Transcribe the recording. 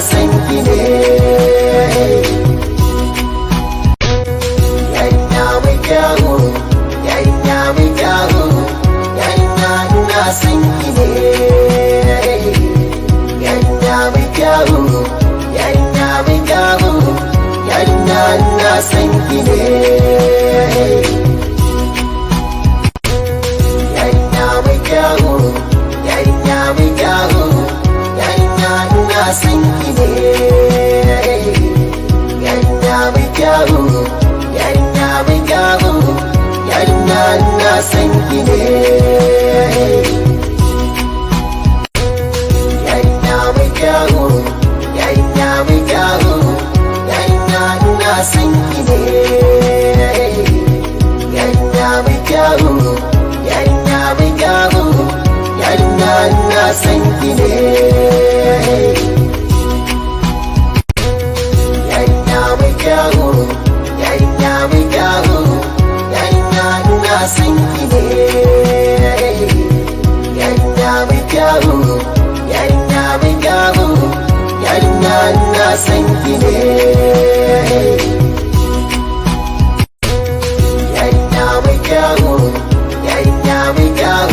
son ki ne. Yarinya mai kyawu, yarinya mai kyawu, yarinya, ina son ki ne. Yarinya mai kyawu, yarinya mai kyawu, yarinya, ina son ki ne. Yarinya mai kyawu, yarinya mai kyawu, yarinya, ina son ki ne. Yarinya mai kyawu, yarinya mai kyawu, yarinya, ina son ki ne. Yarinya mai kyawu, yarinya mai kyawu, yarinya, ina son ki ne. Yarinya mai kyawu, yarinya mai kyawu, yarinya, ina son ki ne. Yarinya mai kyawu, yarinya mai kyawu, yarinya, ina son ki ne. Yarinya mai kyawu, yarinya mai kyawu, yarinya, ina son ki ne. Yarinya mai kyawu, yarinya mai kyawu.